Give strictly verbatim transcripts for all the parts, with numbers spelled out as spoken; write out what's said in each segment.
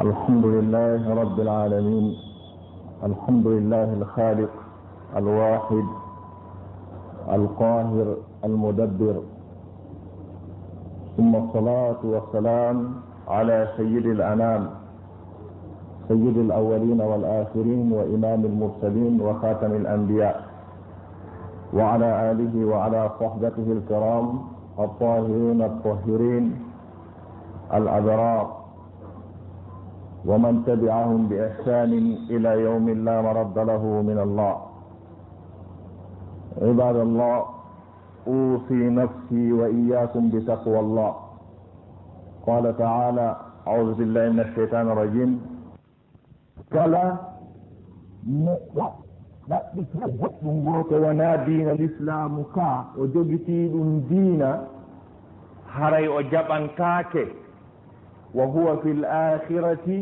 الحمد لله رب العالمين. الحمد لله الخالق الواحد القاهر المدبر. ثم الصلاة والسلام على سيد الأنام، سيد الأولين والآخرين، وإمام المرسلين، وخاتم الأنبياء، وعلى آله وعلى صحبته الكرام الطاهرين الطاهرين الأبرار، ومن تبعهم بإحسان إلى يوم لا مرد له من الله. عباد الله، أوصي نفسي وإياكم بتقوى الله. قال تعالى: أعوذ بالله من الشيطان الرجيم. Kala neɗɗo ɗaɓɓitii goɗɗum ngoo ko wonaa diina Lislaamu kaa, o jogitii ɗum diina, haray o jaɓantaake, wa huwa fil aakhirati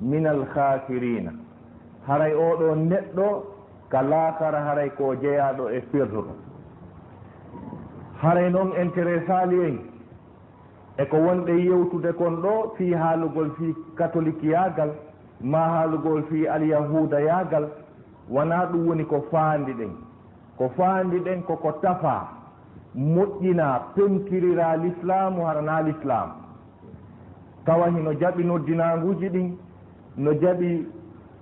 minal khaasiriina. Haray oo ɗoo neɗɗo ka laakara haray ko jeyaaɗo e perduɗo. Haray non interesaali en e ko wonɗen yewtude kon ɗoo fii haalugol fii katolikiyaagal, maa haalugol fii alyahuudayaagal, wanaa ɗum woni ko faandiɗen. Ko faandiɗen ko ko tafaa, moƴƴinaa, pentiriraa Lislaamu hara naa Lislaamu. Tawa hino jaɓi noddinaanguuji ɗin, no jaɓi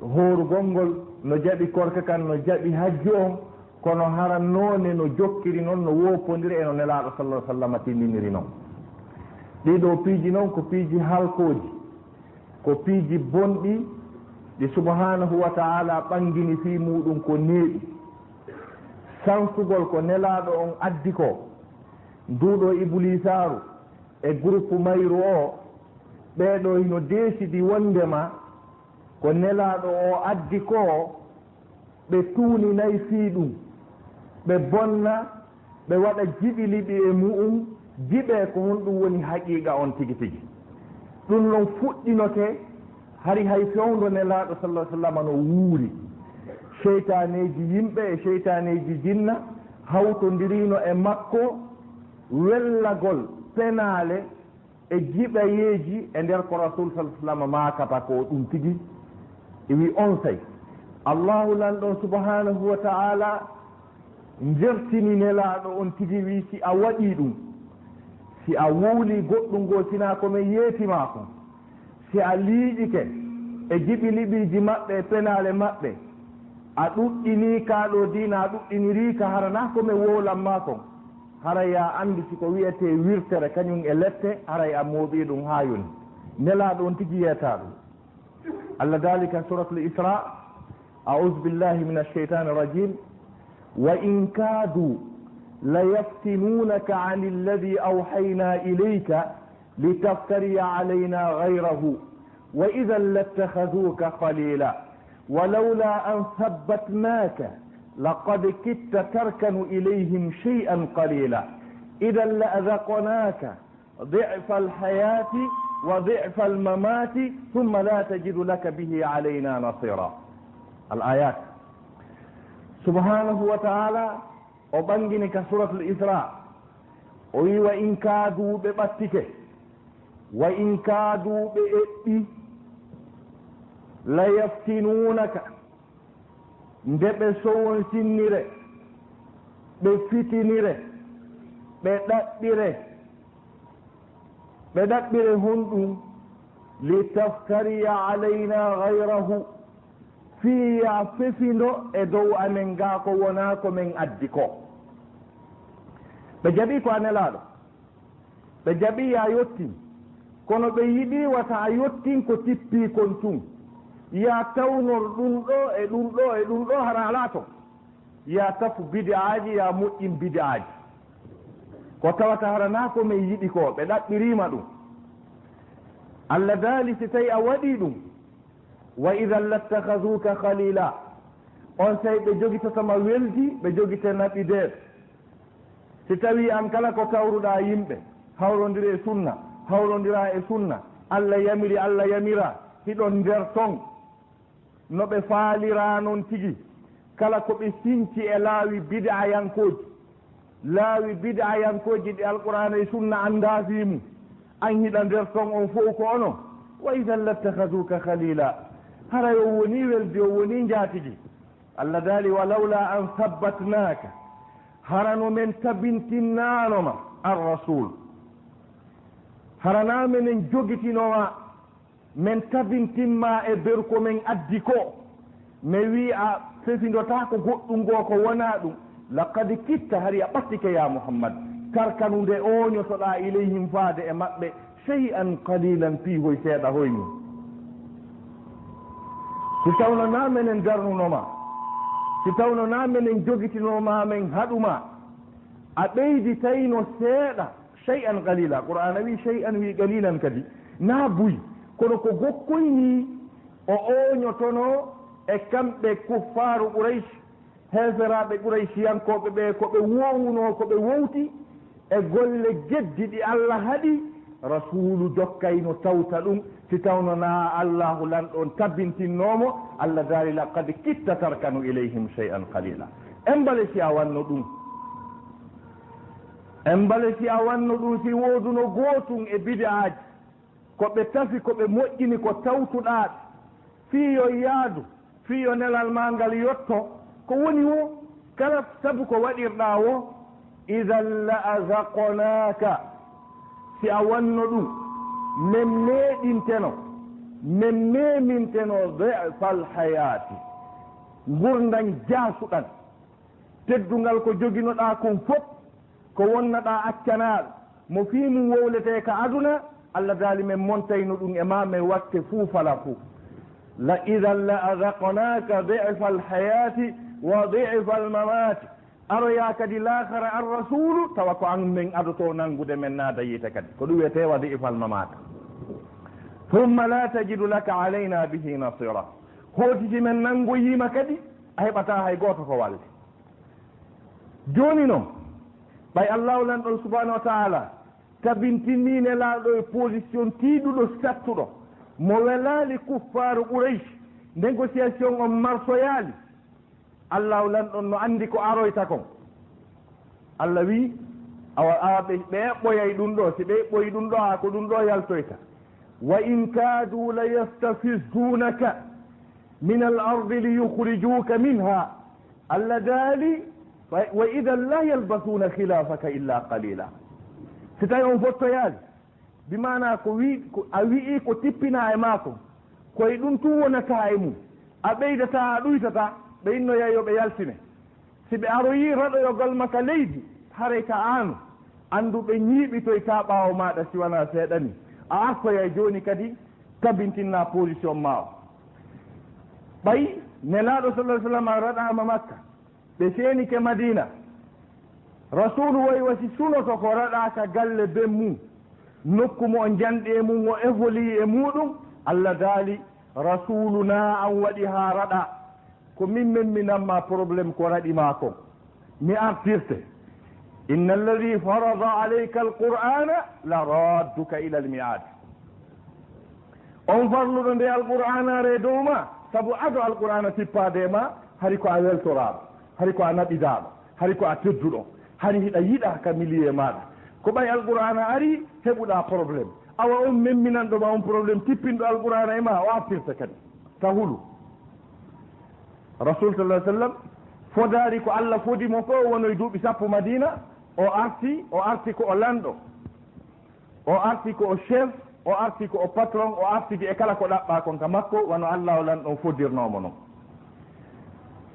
hoorugol ngol, no jaɓi korka kan, no jaɓi hajju on, kono hara noone no jokkiri non, no woopondiri e no Nelaaɗo sallallahu alaihi wasallam tindiniri non. Ɗii ɗoo piiji non ko piiji halkooji, ko piiji bonɗi ɗi Subhaanahu wa Ta'aalaa ɓangini fii muuɗum ko neeɓi. Sansugol ko Nelaaɗo on addi koo, nduu ɗoo Ibuliisaaru e gurupu mayru oo, ɓee ɗoo hino deesidi wonndema ko Nelaaɗo oo addi koo, ɓe tuuninay fii ɗum, ɓe bonna, ɓe waɗa jiɓiliɓi e mu'um, jiɓee ko honɗum woni haqiiqa on tigi tigi. Ɗum non fuɗɗinoke hari hay fewndo Nelaaɗo sallallahu alaihi wasallam no wuuri. Seytaaneeji yimɓe e seytaaneeji jinna hawtondiriino e makko wellagol penaale e jiɓayeeji e nder ko Rasuul sallallahu alaihi wasallam maakata ko ɗum tigi. Iwi onsay, Allahu Lanɗo on Subhaanahu wa Ta'aalaa njertini Nelaaɗo on tigi, wi, si a waɗii ɗum, si a wowlii goɗɗum ngoo, sinaa ko men yeeti maa kon, si a liiƴike e jiɓiliɓiiji maɓɓe e penaale maɓɓe, a ɗuɗɗinii kaa ɗoo diina, a ɗuɗɗinirii ka, hara naa ko men wowlan maa kon, haray a anndi si ko wi'etee wirtere kañum e lette, haray a mooɓii ɗum haa yoni. Nelaaɗo on tigi yeetaa ɗum. Allah daali ka Suuratul Israa, أعوذ بالله من الشيطان الرجيم. وإن كادوا ليفتنونك عن الذي أوحينا إليك لتفتري علينا غيره وإذا لاتخذوك خليلا ولولا أن ثبتناك لقد كدت تركن إليهم شيئا قليلا إذا لأذقناك ضعف الحياة وضعف الممات ثم لا تجد لك به علينا نصيرا. الآيات. Subhaanahu wa Ta'aalaa o ɓanngini ka Suuratul Israa, o wi, "Wa in kaaduu," ɓe ɓattike, "wa in kaaduu," ɓe eɓɓi, "la yaftinuunaka," nde ɓe sowonsinnire, ɓe fitinire, ɓe ɗaɓɓire, ɓe ɗaɓɓire honɗum? "Li taftariya alayna ghayrahu," fii yaa fefindo e dow amen gaa ko wonaa ko men addi ko. Ɓe jaɓi ko a Nelaaɗo. Ɓe jaɓi yaa yottin, kono ɓe yiɗii wata a yottin ko tippii kon tun. Yaa tawnor ɗum ɗoo e ɗum ɗoo e ɗum ɗoo hara alaa ton. Yaa tafu bid'aaji, yaa moƴƴin bid'aaji. Ko tawata hara naa ko men yiɗi ko, ɓe ɗaɓɓiriima ɗum. Allah daali, si tawi a waɗii ɗum, "wa idhan lattakhazuka khalila," onsay ɓe jogitoto ma weldi, ɓe jogite naɓi deeɗo. Si tawii an kala ko tawruɗaa yimɓe, hawrondire e sunna, hawrondiraa e sunna, Allah yamiri, Allah yamiraa, hiɗon nder ton. No ɓe faaliraa non tigi, kala ko ɓe sinci e laawi bid'ayankooji, laawi bid'ayankooji ɗi Alqur'aana e sunna anndaa fii mum, an hiɗa nder ton, on fow ko onon. وإذا لاتخذوك خليلا. Haray on wonii weldi, on wonii njaatigi. Allah daali, ولولا أن ثبتناك. Hara no men tabintinnaano ma, ar-Rasuul. Hara naa menen jogitinoo ma, men tabintin ma e nder ko men addi ko. Mi wi'i a fefindotaako goɗɗum goo ko wonaa ɗum. لقد كدت, hari a ɓattike, yaa Muhammad, تركن, nde ooñotoɗaa, إليهم, faade e maɓɓe, شيئا قليلا, fii hoy seeɗa hoy nii. Si tawno naa menen darnuno ma, si tawno naa menen jogitinoo ma, men haɗu ma, a ɓeyditayno seeɗa, شيئا قليلا. Qur'aana wi'i شيئا, wi'i قليلا kadi. Naa buy, kono ko gokkoy nii o ooñotonoo e kamɓe kuffaaru Quraysh, heeferaaɓe Qurayshiyankooɓe ɓe, ko ɓe woowunoo, ko ɓe wowti e golle geddi ɗi Allah haɗi, Rasuulu jokkayno tawta ɗum, si tawno naa Allaahu Lanɗo on tabintinnoo mo. Allah daali, لقد كدت تركن إليهم شيئا قليلا. Embale si a wanno ɗum, embale si a wanno ɗum, si wooduno gootum e bid'aaji, ko ɓe tafi, ko ɓe moƴƴini, ko tawtuɗaa ɓe, fii yo yaadu, fii yo nelal maa ngal yotto, ko woni woo, kala sabu ko waɗirɗaa woo, إذا لأذقناك, si a wanno ɗum, men meeɗinteno, men meeminteno ضعف الحياة, ngurndan jaasuɗan, teddungal ko joginoɗaa kon fof, ko wonnoɗaa accanaaɗo, mo fii mum wowletee ka aduna, Allah daali men montayno ɗum e maa, men watte fuu fala fuu. لإذا لأذقناك ضعف الحياة وضعف الممات. Aroyaa kadi laakara, ar-Rasuulu, tawa ko an men adotoo nanngude, men naada yiite kadi. Ko ɗum wiyetee وضعف الممات. ثم لا تجد لك علينا به نصيرا. Hooti si men nanngoyii ma kadi, a heɓataa hay gooto ko walle. Jooni non, ɓay Allaahu Lanɗo Subhaanahu wa Ta'aalaa tabintinii Nelaaɗo e position tiiɗuɗo, sattuɗo, mo welaali kuffaaru Quraysh, négociation on marsoyaali, Allaahu Lanɗo on no anndi ko aroyta kon. Allah wi'i, awa, awa ɓe, ɓe eɓɓoyay ɗum ɗoo, si ɓe eɓɓoyi ɗum ɗoo, haa ko ɗum ɗoo yaltoyta. وإن كادوا ليستفزونك من الأرض ليخرجوك منها. Allah daali, "Wa, wa idan la yalbasuna khilafaka illa qalila." Si tawi on fottoyaali, bi maana ko wi, ko a wi'i ko tippinaa e maa kon, ko e ɗum tun wonataa e mum, a ɓeydataa, a ɗuytataa, ɓe innoyay yo ɓe yaltine. Si ɓe aroyii raɗoyogol ma ka leydi, haray ka aanu, anndu ɓe ñiiɓitoytaa ɓaawo maaɗa si wanaa seeɗa nii. A artoyay jooni kadi tabintinnaa position maa o. Ɓay Nelaaɗo sallallahu alaihi wasallam raɗaama Makka, ɓe seenike Madiina. Rasuulu woy wasi sunoto ko raɗaa ka galle ben mum, nokku mo o janɗi e mum, o évolue e muuɗum. Allah daali, Rasuulu, naa an waɗi haa raɗaa? Ko min memminan ma problème ko raɗi maa kon. Mi artirte. Inna alladhi farada alayka alqur'ana la radduka ila almi'ad. On farluɗo nde alqur'anaare e dow ma, sabu ado alqur'ana tippaade e ma, hari ko a weltoraaɗo, hari ko a naɓidaaɗo, hari ko a tedduɗo, hari hiɗa yiɗaa ka milieu maaɗa. Ko ɓay alqur'ana ari, heɓuɗaa problème. Awa on memminanɗo ma on problème, tippinɗo alqur'ana e ma, o artirta kadi. Ta hulu. Rasul sallallahu alaihi wasallam fodaari ko Allah fodi mo ko, o wonoy duuɓi sappo Madina, o arti, o arti ko o lanɗo, o arti ko o chef, o arti ko o patron, o arti e kala ko ɗaɓɓaa kon ka makko, wano Allah o lanɗo on fodirnoo mo non.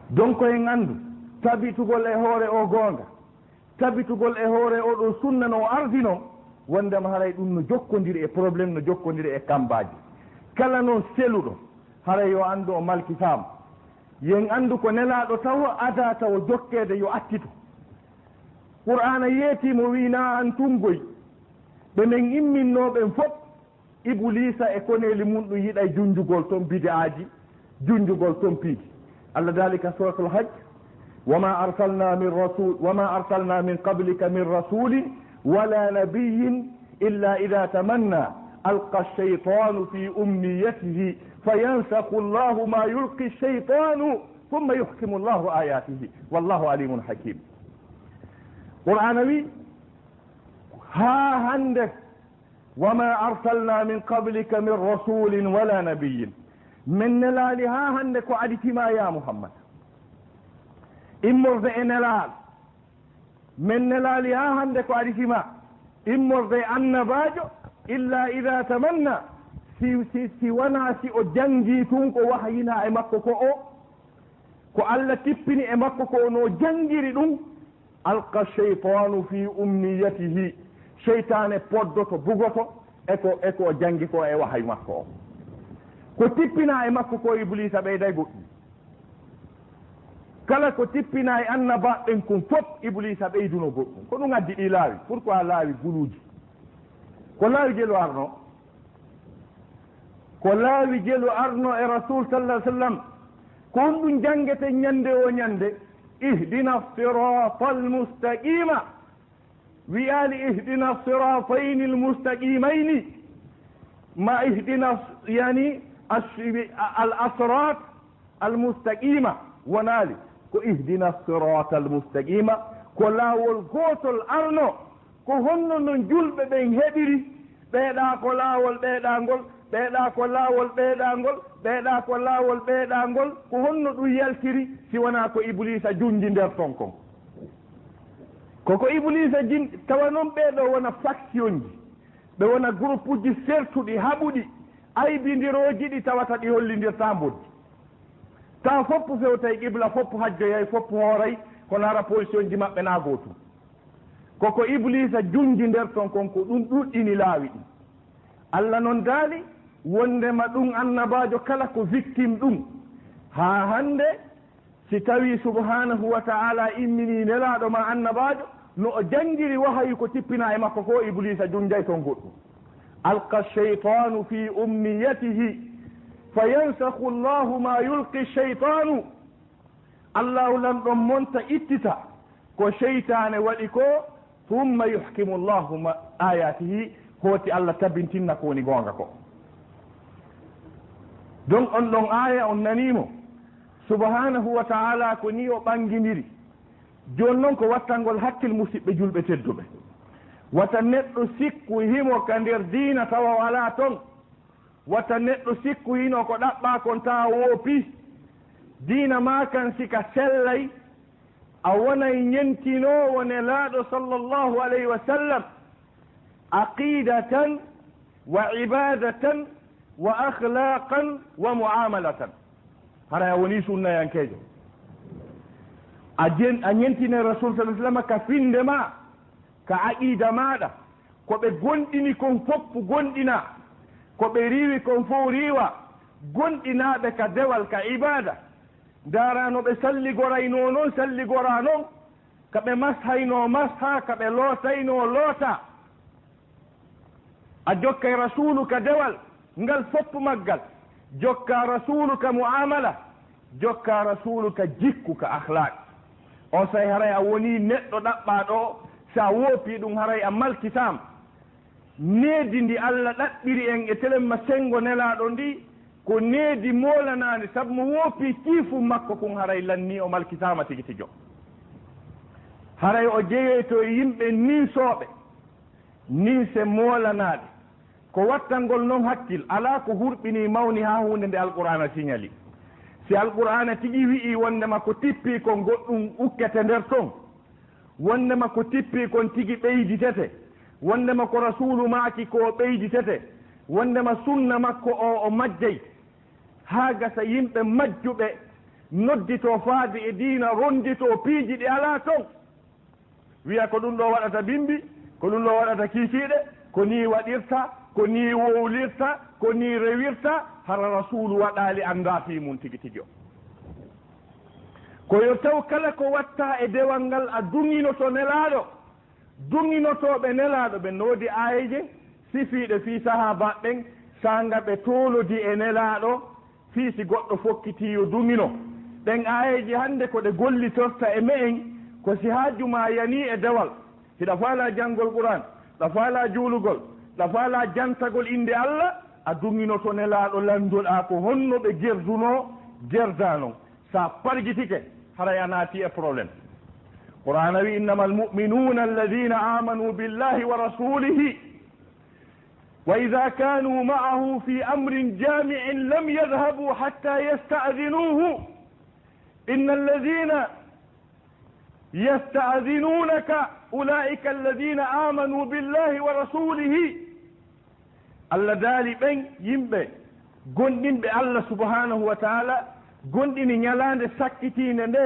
Donc en anndu, tabitugol e hoore o goonga, tabitugol e hoore o ɗo sunna no o ardino, wondema haray ɗum no jokkondiri e problème, no jokkondiri e kambaaji. Kala non seluɗo, haray yo anndu o malkitaama. Yen anndu ko Nelaaɗo tawo adaa tawo jokkeede yo accito. Qur'aana yeetii mo wi'i naa an tun goy. Ɓe men imminnoo ɓen fof, Ibuliisa e koneeli mun ɗum yiɗay junjugol ton bid'aaji, junjugol ton piiji. Allah daali ka Suuratul Hajj, "Wa ma arsalna min rasul, wa ma arsalna min qablika min rasulin wala nabiyyin illa idha tamanna alqa ash-shaytanu fi umniyatihi fayansakhu Allahu ma yulqi ash-shaytanu thumma yuhkimu Allahu ayatihi wallahu alimun hakim." Qur'aana wi, haa hannde وما أرسلنا من قبلك من رسول ولا نبي. Men nelaali haa hannde ko aditi ma, ya Muhammad. Immorde e nelaaɗo. Men nelaali haa hannde ko aditi ma. Immorde e annabaajo, إلا إذا تمنى. Si, si, si wanaa si o janngii tun ko wahayinaa e makko ko o. Ko Alla tippini e makko ko no janngiri ɗum. ألقى الشيطان في أمنيته. Seytaane poddoto, bugoto, e ko, e ko o janngi ko e wahayu makko o. Ko tippinaa e makko ko Ibuliisa ɓeyday goɗɗum. Kala ko tippinaa e annabaaɓe ɓen kun fof, Ibuliisa ɓeyduno goɗɗum. Ko ɗum addi ɗi laawi. Pourquoi laawi guluuji? Ko laawi jelu arno. Ko laawi jelu arno e Rasul sallallahu alaihi wasallam. Ko honɗum janngeten ñande o ñande? اهدنا الصراط المستقيم. Wiyaali اهدنا الصراطين المستقيمين. Ma اهدنا الص-، yani, الص-، الصراط المستقيم. Wonaali. Ko اهدنا الصراط المستقيم. Ko laawol gootol arno. Ko honno non julɓe ɓen heɓiri? Ɓeeɗa ko laawol ɓeeɗangol, ɓeeɗa ko laawol ɓeeɗangol, ɓeeɗa ko laawol ɓeeɗangol. Ko honno ɗum yaltiri si wonaa ko Ibuliisa junji nder ton kon? Ko ko Ibuliisa jin-, tawa non ɓeeɗo wona factionji, ɓe wona groupuji sertuɗi, haɓuɗi, aybindirooji ɗi tawata ɗi hollindirta mboddi. Tawa foppu fewtay qibla, foppu hajjoyay, foppu hooray, kono hara positionji maɓɓe na gootum. Ko ko Ibuliisa junji nder ton kon, ko ɗum ɗuɗɗini laawi ɗin. Alla non daali wondema ɗum annabaajo kala ko victime ɗum. Haa hannde, si tawii subhaanahu wa ta'aala imminii nelaaɗo ma annabaajo, no o janngiri wahayu ko tippinaa e makko ko, Ibuliisa junjay ton goɗɗum. ألقى الشيطان في أمنيته فينسخ الله ما يلقي الشيطان. Allaahu lanɗo monta ittita ko seytaane waɗi ko, ثم يحكم الله ما-، آياته, hooti Alla tabintinna ko woni goonga ko. Donc on ɗon aaya on nanii mo, subhaanahu wa ta'aala, ko nii o ɓanngindiri. Jooni non ko wattangol hakkil, musiɓɓe julɓe tedduɓe. Wata neɗɗo sikku himo ka nder diina tawa o alaa ton. Wata neɗɗo sikku hino ko ɗaɓɓaa kon tawa woopi. Diina maa kan si ka sellay, a wonay ñentinoowo Nelaaɗo sallallahu alayhi wa sallam, aqidatan wa ibadatan wa akhlaqan wa muamalatan. Haray a woni sunnayankeejo. A jen-, a ñentine Rasul sallallahu alaihi wasallam ka finde ma, ka aqida maɗa, ko ɓe gonɗini kon foppu gonɗina, ko ɓe riiwi kon fof riiwa, gonɗinaɓe ka dewal, ka ibada. Ndaara no ɓe salligoraynoo non, salligora non, ka ɓe mashaynoo masha, ka ɓe lootaynoo loota. A jokkay Rasuulu ka dewal, ngal foppu maggal. Jokkaa Rasuulu ka mu'amala, jokkaa Rasuulu ka jikku, ka akhlaq. On say haray a wonii neɗɗo ɗaɓɓaaɗo, si a woopii ɗum haray a malkitaama. Needi ndi Alla ɗaɓɓiri en e telemma senngo Nelaaɗo ndi, ko needi moolanaandi, sabu mo woopii ciifu makko kun haray lannii o malkitaama tigi tijo. Haray o jeyoyto e yimɓe ninsooɓe, ninse moolanaaɗe. Ko wattangol non hakkil, alaa ko hurɓinii mawni haa huunde nde Alqur'aana siñali. Si Alqur'aana tigi wi'ii wonndema ko tippii kon goɗɗum ukkete nder ton, wonndema ko tippii kon tigi ɓeyditete, wonndema ko Rasuulu maaki ko ɓeyditete, wonndema sunna makko o, o majjay, haa gasa yimɓe majjuɓe nodditoo faade e diina, ronnditoo piiji ɗi alaa ton. Wiya ko ɗum ɗo waɗata bimbi, ko ɗum ɗo waɗata kiikiiɗe, ko nii waɗirta, ko nii wowlirta, ko nii rewirta, hara Rasuulu waɗaali anndaa fii mum tigi tigi o. Ko yo taw kala ko watta e dewal ngal a duŋinoto Nelaaɗo, duŋinotooɓe Nelaaɗo ɓen no woodi aayeeje sifiiɗe fii sahaabaaɓe ɓen, saanga ɓe toolodi e Nelaaɗo, fii si goɗɗo fokkitii yo duŋino. Ɗen aayeeje hannde ko ɗe gollitorta e me'en, ko si haaju maa yanii e dewal, hiɗa faalaa janngol Qur'aan, ɗa faalaa juulugol, ɗa faalaa jantagol innde Alla, a duŋinoto Nelaaɗo, lanndoɗaa ko honno ɓe gerdunoo, gerdaa non. Sa pargitike, haray a naati e problème. Qur'aana wi, إنما المؤمنون الذين آمنوا بالله ورسوله. وإذا كانوا معه في أمر جامع لم يذهبوا حتى يستأذنوه. إن الذين يستأذنونك أولئك الذين آمنوا بالله ورسوله. Allah daali ɓen yimɓe gonɗinɓe Allah subhanahu wa ta'ala, gonɗini ñalaande sakkitiinde nde,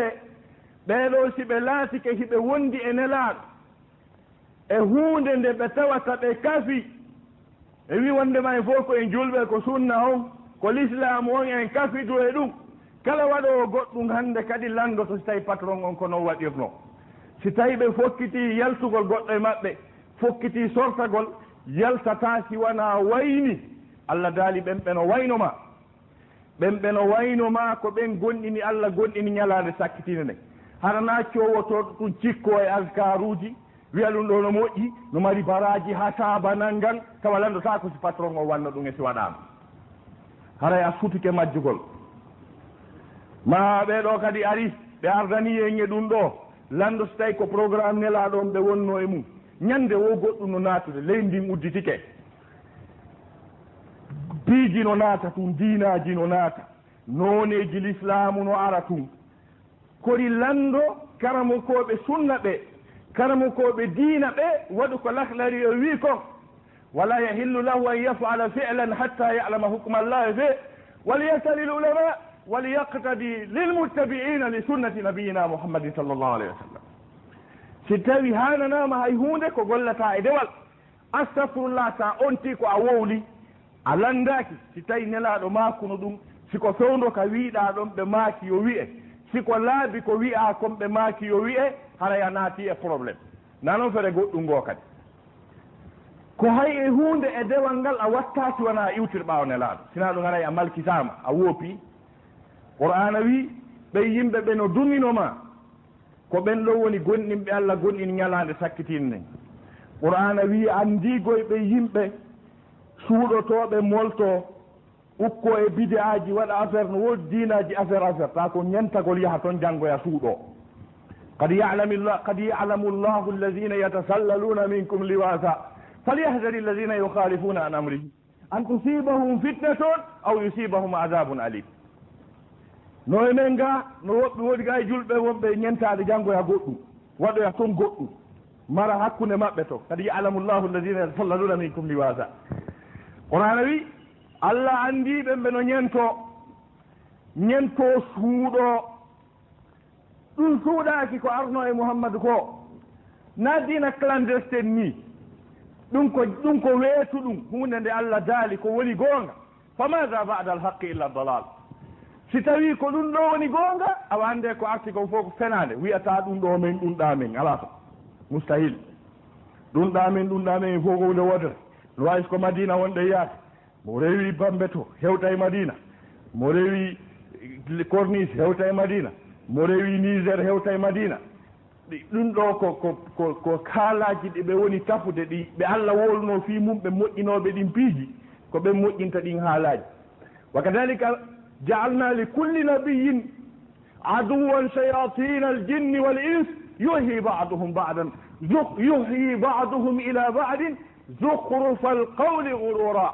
ɓee ɗoo si ɓe laatike hiɓe wondi e Nelaaɗo, e huunde nde ɓe tawata ɓe kafi, e wi wonndema en fof ko en julɓe, ko sunna on, ko lislaamu on, en kafidu e ɗum. Kala waɗoowo goɗɗum hannde kadi lanndoto si tawi patron on ko non waɗirnoo. Si tawi ɓe fokkitii yaltugol goɗɗo e maɓɓe, fokkitii sortagol, yaltataa si wanaa wayni Allah daali ɓen ɓe no wayno ma. Ɓen ɓe no wayno ma ko ɓen gonɗini Allah, gonɗini ñalaande sakkitiinde nden. Hara na coowotooɗo ɗum cikkoo e azkaaruuji, wi'a ɗum ɗoo no moƴƴi, no mari baraaji haa saaba nanngan, tawa lanndotaako si patron o wanno ɗum e si waɗaama. Haray a sutike majjugol. Ma ɓee ɗoo kadi ari, ɓe ardanii en e ɗum ɗoo, lanndo si tawi ko programme Nelaaɗo on ɓe wonnoo e mum. Ñannde woo goɗɗum no naatude, leydi ndin udditike. Piiji no naata tun, diinaaji no naata, nooneeji lislaamu no ara tun. Kori lanndo karamokooɓe sunna ɓe, karamokooɓe diina ɓe, waɗu ko Lahlari o wi'i kon. ولا يحل له أن يفعل فعلا حتى يعلم حكم الله فيه وليسأل العلماء وليقتدي للمتبعين لسنة نبينا محمد صلى الله عليه وسلم. Si tawi haananaama hay huunde ko gollata e dewal, astafirullah, sa onti ko a wowli, a lanndaaki, si tawi Nelaaɗo maakuno ɗum, si ko fewndo ka wiiɗaa ɗon ɓe maaki yo wi'e, si ko laabi ko wi'aa kon ɓe maaki yo wi'e, haray a naati e problème. Na non fere goɗɗum ngoo kadi. Ko hay e huunde e dewal ngal a wattaaki wonaa a iwtir ɓaawo Nelaaɗo. Sinaa ɗum haray a malkitaama, a woopii. Qur'aana wii, ɓen yimɓe ɓe no duŋino ma, ko ɓen ɗon woni gonɗinɓe Alla, gonɗini ñalaande sakkitiinde nden. Qur'aana wii, anndiigoy ɓen yimɓe suuɗotooɓe moltoo, ukkoo e bid'aaji, waɗa affaire, no woodi diinaaji affaire, affaire, taa ko ñentagol yaha ton janngoya suuɗoo. قد يعلم الله، قد يعلم الله الذين يتسللون منكم لواذا فليحذر الذين يخالفون عن أمره أن تصيبهم فتنة أو يصيبهم عذاب أليم. No e men ga, no woɓɓe woodi ga e julɓe wonɓe ñentaade janngoya goɗɗum, waɗoya ton goɗɗum, mara hakkunde maɓɓe to. قد يعلم الله الذين يتسللون منكم لواذا. Qur'aana wi, Alla anndii ɓe, ɓe no ñentoo, ñentoo suuɗoo. Ɗum suuɗaaki ko arnoo e Muhammadu ko. Na diina clandestine nii. Ɗum ko, ɗum ko weetu ɗum, huunde nde Alla daali ko woni goonga. فماذا بعد الحق إلا الضلال. Si tawii ko ɗum ɗoo woni goonga, awa anndee ko arti kon fof ko fenaande. Wi'ataa ɗum ɗoo men, ɗum ɗaa men, alaa ton. Mustahil. Ɗum ɗaa men, ɗum ɗaa men, fof ko huunde wootere. No waawi so ko Madiina wonɗen yaade. Mo rewi Bambe to, hewtay Madiina. Mo rewi Corniche, hewtay Madiina. Mo rewi Niger, hewtay Madiina. Ɗi-, ɗum ɗoo ko, ko, ko, ko kaalaaji ɗi ɓe woni tapude, ɗi ɓe Alla wowlunoo fii mum, ɓe moƴƴinooɓe ɗin piiji, ko ɓen moƴƴinta ɗin haalaaji. وكذلك جعلنا لكل نبي عدوا شياطين الجن والإنس يوحي بعضهم بعضا زخ-، يوحي بعضهم إلى بعض زخرف القول غرورا.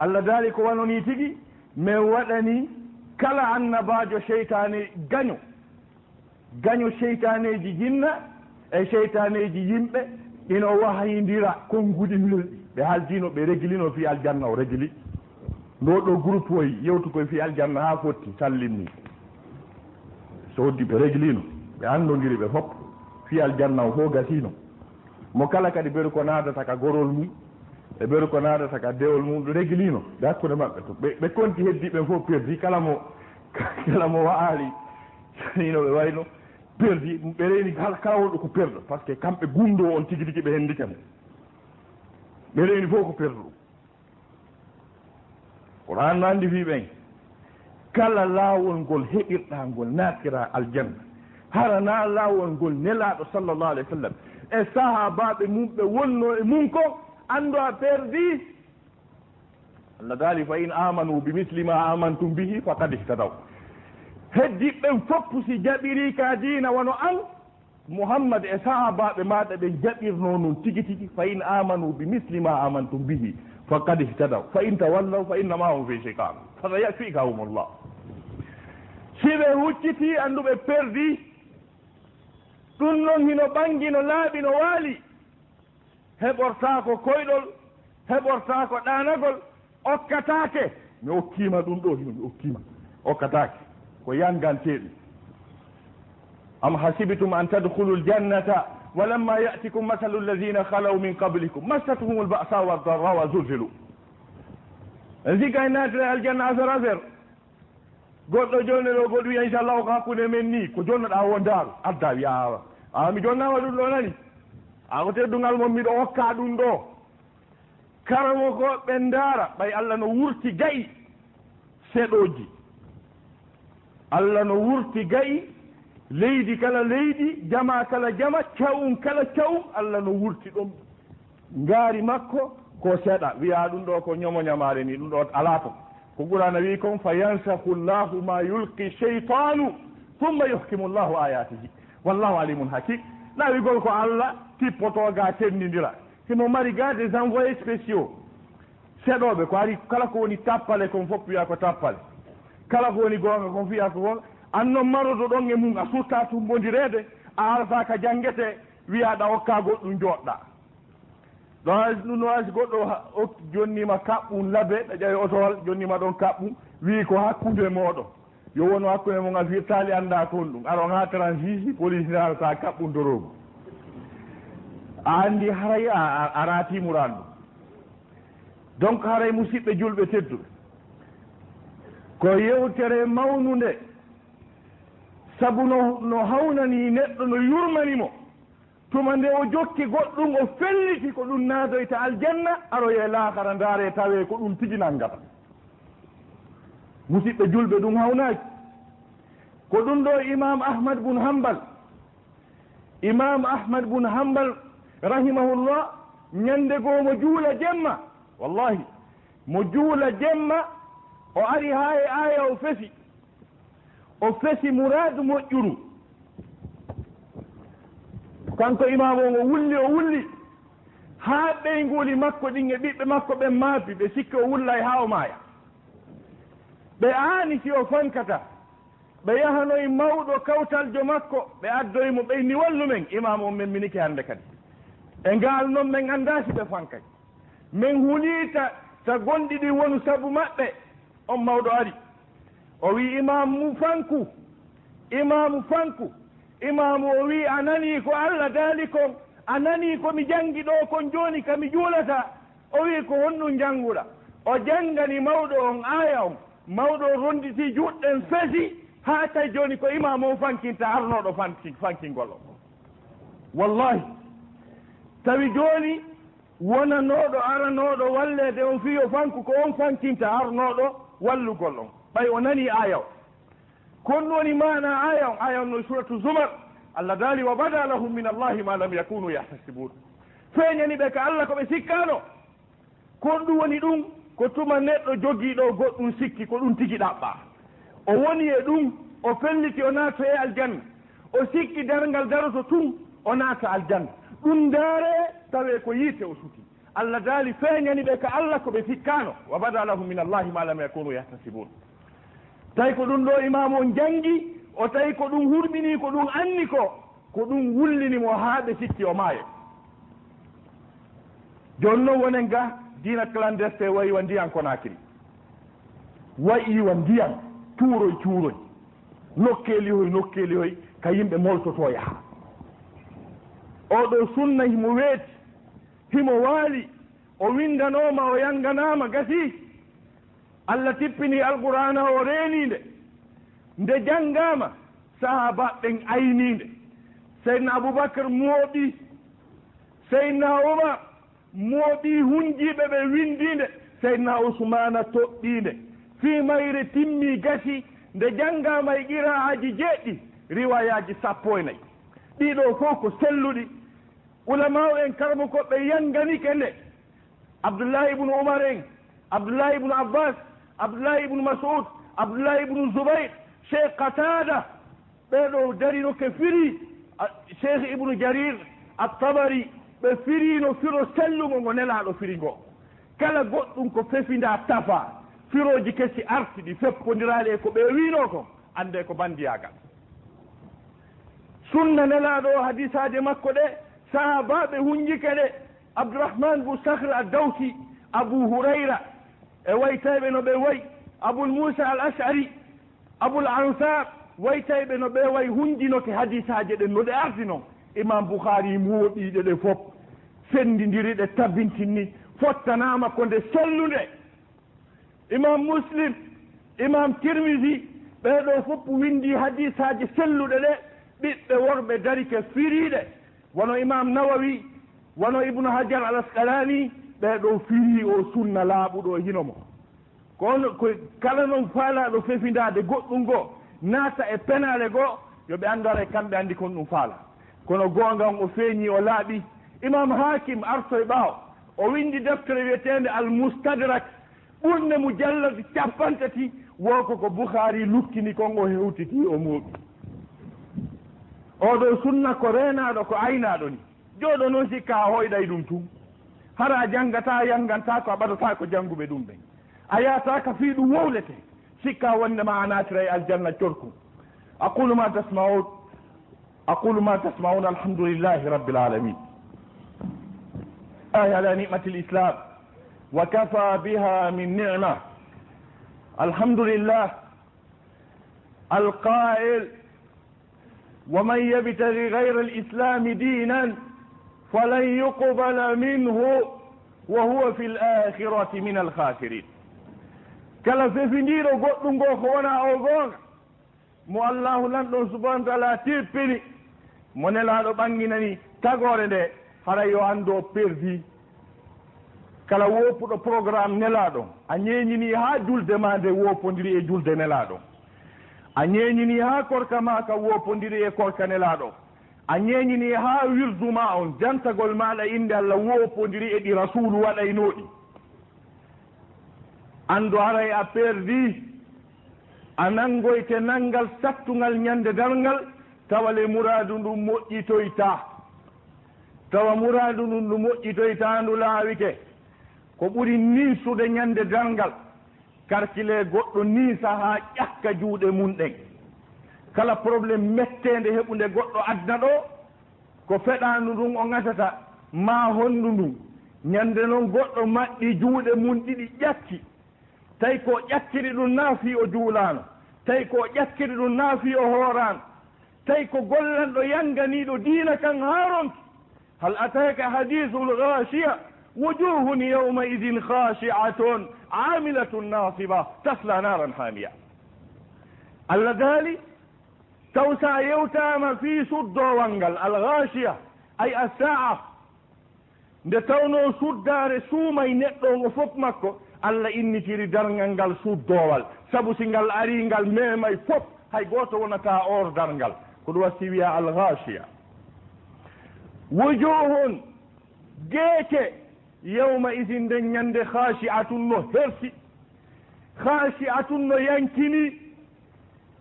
Alla daali ko wano nii tigi, men waɗani kala annabaajo seytaane gaño. Gaño seytaaneeji jinna e seytaaneeji yimɓe, ino wahayindira konnguɗi welɗi. Ɓe haaldiino, ɓe reglino fii aljanna o regli. Ndo ɗo groupe oy yewtu koye fii aljanna haa fotti, sallimni. So hoddi ɓe reglino, ɓe anndondiri ɓe fof fii aljanna o fof gasino. Mo kala kadi beru ko naadata ka gorol mum, e beru ko naadata ka dewol mum, reglino ɓe hakkunde maɓɓe to. Ɓe, ɓe konti heddi ɓen fof perdi, kala mo, kala mo wa'aali, ino ɓe wayno, perdi, ɓe reeni kala, kala wonɗo ko perɗo, parce que kamɓe gundoo on tigi tigi ɓe hendike mo. Ɓe reeni fof ko perɗo. Qur'an no anndi fii ɓen, kala laawol ngol heɓirɗaa ngol naatiraa aljanna, hara naa laawol ngol Nelaaɗo sallallahu alayhi wa sallam e sahaabaaɓe mum ɓe wonnoo e mum ko, anndo a perdi. Allah daali, فإن آمنوا بمثل ما آمنتم به فقد اهتدوا. Heddiiɓe ɓen fof si jaɓirii ka diina wano an, Muhammad e sahaabaaɓe maaɗa ɓen jaɓirnoo non tigi tigi, فإن آمنوا بمثل ما آمنتم به فقد اهتدوا، فإن تولوا فإنما هم في شقاق، فسيكفيكهم الله. Si ɓe hucciti, anndu ɓe perdi. Ɗum noon hino ɓangi, no laaɓi, no waali. Heɓortaako koyɗol, heɓortaako ɗaanagol, okkataake. Mi okkiima ɗum ɗo, hino mi okkiima. Okkataake. Ko yannganteeɗum. أم حسبتم أن تدخلوا الجنة ولما يأتكم مثل الذين خلوا من قبلكم مستهم البأساء والضراء وزلزلوا. En sikka en naatira aljanna affaire affaire. Goɗɗo jonne ɗo, goɗɗo wiya, "Inchallah, ko hakkunde men ni, ko jonnoɗaa o ndaar." Adda wiya, "Awa, awa, mi jonnaama ɗum ɗo nani. A ko teddungal mon miɗo hokka ɗum ɗo." Karamoko ɓe ndaara, ɓay Allah no wurti ga'i seɗooji. Allah no wurti ga'i leydi kala leydi, jama kala jama, ca'um kala ca'um, Allah no wurti ɗum. Ngaari makko ko seɗa, wiya ɗum ɗo ko ñomo ñamaare ni, ɗum ɗo alaa ton. Ko Qur'aana wi'i kon, "Fa yansahu Allahu ma yulqi shaytanu, thumma yuhkimu Allahu ayatihi. Wallahu alimun hakim." Laawigol ko Allah tippoto ga tendindira. Himo mari ga des envoyés spéciaux. Seɗooɓe ko ari, kala ko woni tappale kon fof wiya ko tappale. Kala ko woni goonga kon wiya ko goonga. An non marodo ɗon e mum, a sutta tummbondireede, a arata ka janngete, wiya ɗa okka goɗɗum joɗɗa. Ɗo hay ɗum no hay si goɗɗo ha-, ok, jonnima kaɓɓum labe, ɗa ƴawi otowal, jonnima ɗon kaɓɓum, wi'i ko hakkunde mooɗon. Yo wonu hakkunde mon, a firtaali, annda kon ɗum. Aron ha trente-six, police ndarata kaɓɓum doroogu. A anndi haray a, a, a raati muraan ɗum. Donc haray musidɓe julɓe tedduɓe, ko yewtere mawnunde, sabu no, no hawnani neɗɗo, no yurmani mo. Tuma nde o jokki goɗɗum, o felliti ko ɗum naatoyta aljanna, aroye laakara ndaare tawe ko ɗum tigi nanngata. Musidɓe julɓe, ɗum hawnaaki. Ko ɗum ɗo Imam Ahmad bun Hanbal, Imam Ahmad bun Hanbal rahimahullah, ñande goo mo juula jemma, wallahi, mo juula jemma, o ari haa e aaya o fesi. O fesi muraadu moƴƴuru. Kanko imaamu on, o wulli, o wulli, haa ɓeynguuli makko ɗin e ɓiɓɓe makko ɓen maafi, ɓe sikki o wullay haa o maaya. Ɓe aani si o fankata. Ɓe yahanoyi mawɗo kawtaljo makko, ɓe addoyi mo, ɓe inni, "Wallu men." Imaamu on memminike hannde kadi. E ngaal non, men anndaa si ɓe fankay. Men hulii ta, ta gonɗi ɗin wonu sabu maɓɓe. On mawɗo ari. O wi'i, "Imaamu, fanku! Imaamu, fanku!" Imaamu o wi'i, "A nanii ko Alla daali kon? A nanii ko mi janngi ɗoo kon jooni ka mi juulata?" O wi'i, "Ko honɗum jannguɗaa?" O janngani mawɗo on aaya on. Mawɗo on ronnditi juuɗe ɗen fesi, haa tawi jooni ko imaamu on fankinta arnooɗo fanki-, fankingol on. Wallahi, tawi jooni wonanooɗo aranooɗo walleede on fii yo fanku, ko on fankinta arnooɗo wallugol on, ɓay o nanii aaya o. Ko honɗum woni maana aaya on? Aaya on no Suratu Zumar, Allah daali, "Wa bada lahum min Allahi ma lam yakunu yahtasibun." Feeñani ɓe ka Allah ko ɓe sikkaano. Ko honɗum woni ɗum? Ko tuma neɗɗo jogiiɗo goɗɗum sikki ko ɗum tigi ɗaɓɓaa. O woni e ɗum, o felliti o naata e aljanna. O sikki darngal daroto tun, o naata aljanna. Ɗum ndaare, tawee ko yiite o suti. Allah daali feeñani ɓe ka Allah ko ɓe sikkaano. "Wa bada lahum min Allahi ma lam yakunu yahtasibun." Tawi ko ɗum ɗo imaamu on janngi, o tawi ko ɗum hurminii, ko ɗum anni ko, ko ɗum wullini mo haa ɓe sikki o maaya. Jooni non wonen ga, diina clandestin wayi wa ndiyan Konaakiri. Wayi wa ndiyan, cuuroy cuuroy. Nokkeeli hoy, nokkeeli hoy, ka yimɓe moltotoo yaha. Oo ɗoo sunna himo weeti, himo waali, o winndanooma, o yannganaama, gasii. Allah tippini Alqur'aana o, reenii nde. Nde janngaama, sahaabaaɓe ɓen aynii nde. Seydina Abubakar mooɓii. Seydina Umar mooɓii hunjiiɓe ɓe, winndii nde. Seydina Usmaana toɗɗii nde. Fii mayre timmii, gasii. Nde janngaama e qiraa'aaji jeeɗiɗi, riwaayaaji sappo e nayi. Ɗii ɗoo fow ko selluɗi. Ulamaaɓe en, karamokooɓe ɓe yannganike nde. Abdullahi ibnu Umar en, Abdullahi ibnu Abbas, Abdullahi ibnu Mas'ud, Abdullahi ibnu Zubayr, Cheikh Qatada, ɓee ɗoo darino ke firi, a, Cheikh Ibnu Jarir At-Tabari, ɓe firiino firo sellugo ngo Nelaaɗo firi ngo. Kala goɗɗum ko fefindaa tafaa, firooji kesi arti ɗi feppondiraaɗi e ko ɓe wiinoo kon, anndee ko banndiyaagal. Sunna Nelaaɗo o, hadiisaaje makko ɗe, sahaabaaɓe hunjike ɗe, Abdurrahman bun Sakhr ad-Dawsi, Abu Hurayra, e waytayɓe no ɓe wayi, Abul Muusa al-Ash'ari, Abul Ansar, waytayɓe no ɓe wayi, hunjinoke hadiisaaje ɗen no ɗe arti non. Imam Bukhari mooɗii ɗe ɗe fof, senndindiri ɗe, tabintinni, fottanaama ko nde sellunde. Imam Muslim, Imam Tirmisi, ɓee ɗoo fof winndii hadiisaaje selluɗe ɗe, ɓiɓɓe worɓe darike firii ɗe, wano Imam Nawawi, wano Ibnu Hajar al Asqalani, ɓee ɗoo firii oo sunna laaɓuɗo e hino mo. Kono ko kala non faalaaɗo fefindaade goɗɗum goo, naata e penaale goo, yo ɓe anndu haray kamɓe anndi kon ɗum faalaa. Kono goonga on o feeñii, o laaɓi. Imam Hakim artoy ɓaawo, o winndi deftere wiyeteende Al Mustadrak, ɓurnde mujallad cappanɗe tati, wo ko ko Bukhari luttini kon, o hewtiti, o mooɓi. Oo ɗoo sunna ko reenaaɗo, ko aynaaɗo ni. Jooɗo non sikka a hoyɗay ɗum tun. Hara a janngataa, a yanngantaa ko, a ɓadataako jannguɓe ɗum ɓen. A yaataaka fii ɗum wowletee. Sikka wonndema a naatiray aljanna corkun. أقول ما تسمعون، أقول ما تسمعون، الحمد لله رب العالمين. آه على نعمة الإسلام، وكفى بها من نعمة. الحمد لله القائل: ومن يبتغ غير الإسلام دينا فلن يقبل منه وهو في الآخرة من الخاسرين. Kala fefindiiɗo goɗɗum goo ko wonaa oo goonga, mo Allaahu Lanɗo on subhaanahu wa ta'aalaa tippini, mo Nelaaɗo ɓannginani tagoore nde, haray yo anndu o perdii. Kala woppuɗo programme Nelaaɗo, a ñeeñinii haa julde maa nde woppondiri e julde Nelaaɗo, a ñeeñinii haa korka maa ka woppondiri e korka Nelaaɗo, a ñeeñinii haa wirdu maa on, jantagol maaɗa innde Alla, woppondiri e ɗi Rasuulu waɗaynoo ɗi. Anndu haray a perdii, a nanngoyte nanngal sattungal ñande darngal, tawa le muraadu ndun moƴƴitoytaa. Tawa muraadu ndun ndu moƴƴitoytaa, ndu laawike. Ko ɓuri ninsude ñande darngal, karkilee goɗɗo ninsa haa ƴakka juuɗe mun ɗen. Kala problème metteende heɓunde goɗɗo aduna ɗoo, ko feɗaandu ndun o ŋatata, maa honndu ndun. Ñande non goɗɗo maɗɗi juuɗe mun ɗiɗi ƴakki. Tawi ko o ƴakkiri ɗun naa fii o juulaano. Tawi ko o ƴakkiri ɗun naa fii o hooraano. Tawi ko gollanɗo yannganiiɗo diina kan haa ronki. هل أتاك حديث الغاشية وجوه يومئذ خاشعة عاملة ناصبة تصلى نارا حامية. Allah daali, taw sa yewtaama fii suddoowal ngal, al-ghaashiya, ay as-saa'a, nde tawnoo suddaare suumay neɗɗo on o fof makko, Allah innitiri darngal ngal suddoowal, sabu si ngal arii, ngal meemay fof, hay gooto wonataa oor darngal. Ko ɗum waɗi si wiyaa al-ghaashiya. Wujuuhun, geece, yawma idin, nden ñande, khaashi'atun, no hersi, khaashi'atun, no yankini,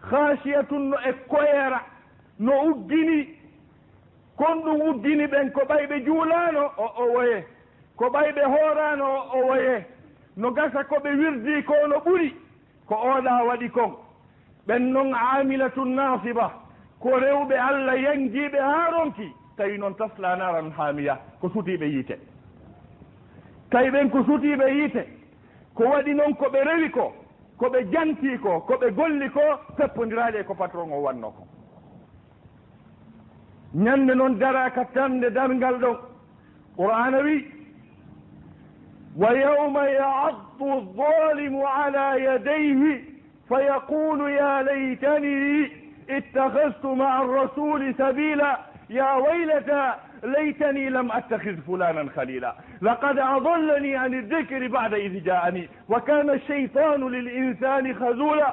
khaashiyatun, no e koyera, no uggini. Kon ɗum uggini ɓen, ko ɓay ɓe juulaano, o, o woye. Ko ɓay ɓe hooraano, o, o woye. No gasa ko ɓe wirdii ko no ɓuri. Ko oɗa waɗi kon. Ɓen non, aamilatun naasiba, ko rewɓe Allah yanjiiɓe haa ronki, tawi non tasla naaran haamiya, ko sutiiɓe yiite. Tawi ɓen ko sutiiɓe yiite, ko waɗi non ko ɓe rewi ko, ko ɓe jantii ko, ko ɓe golli ko, peppondiraaɗi e ko patron o wanno ko. Ñande non dara ka tande darngal ɗon. Qur'aana wi, ويوم يعض الظالم على يديه فيقول يا ليتني اتخذت مع الرسول سبيلا يا ويلتى ليتني لم أتخذ فلانا خليلا لقد أضلني عن الذكر بعد إذ جاءني وكان الشيطان للإنسان خذولا